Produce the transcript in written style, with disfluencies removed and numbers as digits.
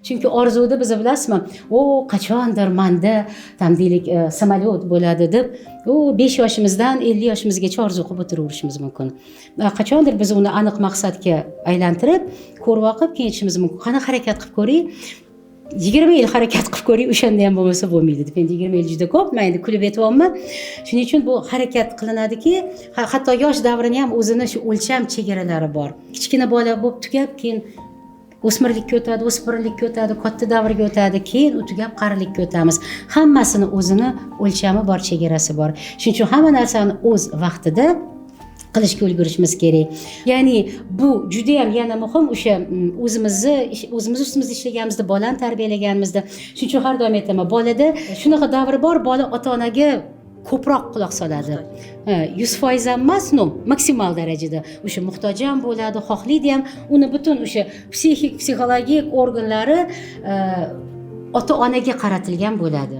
Chunki orzuda biz, bilasizmi, o qachondir manda там, deylik, samolyot bo'ladi deb u 5 yoshimizdan 50 yoshimizgacha orzu qilib o'tiraverishimiz mumkin. Qachondir biz uni aniq maqsadga aylantirib, ko'rib olib, keyin aytishimiz mumkin: "Qani, harakat qilib ko'ring, 20 yil harakat qilib ko'ring, o'shanda ham bo'lmasa bo'lmaydi", deb. Endi 20 yil juda ko'p, man endi kulib aytyapman. Shuning uchun bu harakat qilinadiki, hatto yosh davrini ham o'zini shu o'lcham chegaralari bor. Kichkina bola bo'lib tugab, keyin o'smirlikka o'tadi, o'spirinlikka o'tadi, katta davrga o'tadi, keyin u tugab qarilikka o'tamiz. Hammasini o'zini o'lchami bor, chegarasi bor. Shuning uchun hamma narsani o'z vaqtida qilishga ulgurishimiz kerak. Ya'ni bu judayam yana muhim o'sha o'zimizni o'zimiz ustimizda ishlaganimizda, bolani tarbiyalaganimizda. Shuning uchun har doim aytaman, bolada shunaqa davr bor, bola ota onaga ko'proq quloq soladi. Ha, 100% ham emas, но maksimal darajada o'sha muhtoj ham bo'ladi, xohlaydi ham. Uni butun o'sha psixik, psixologik organlari ota onaga qaratilgan bo'ladi.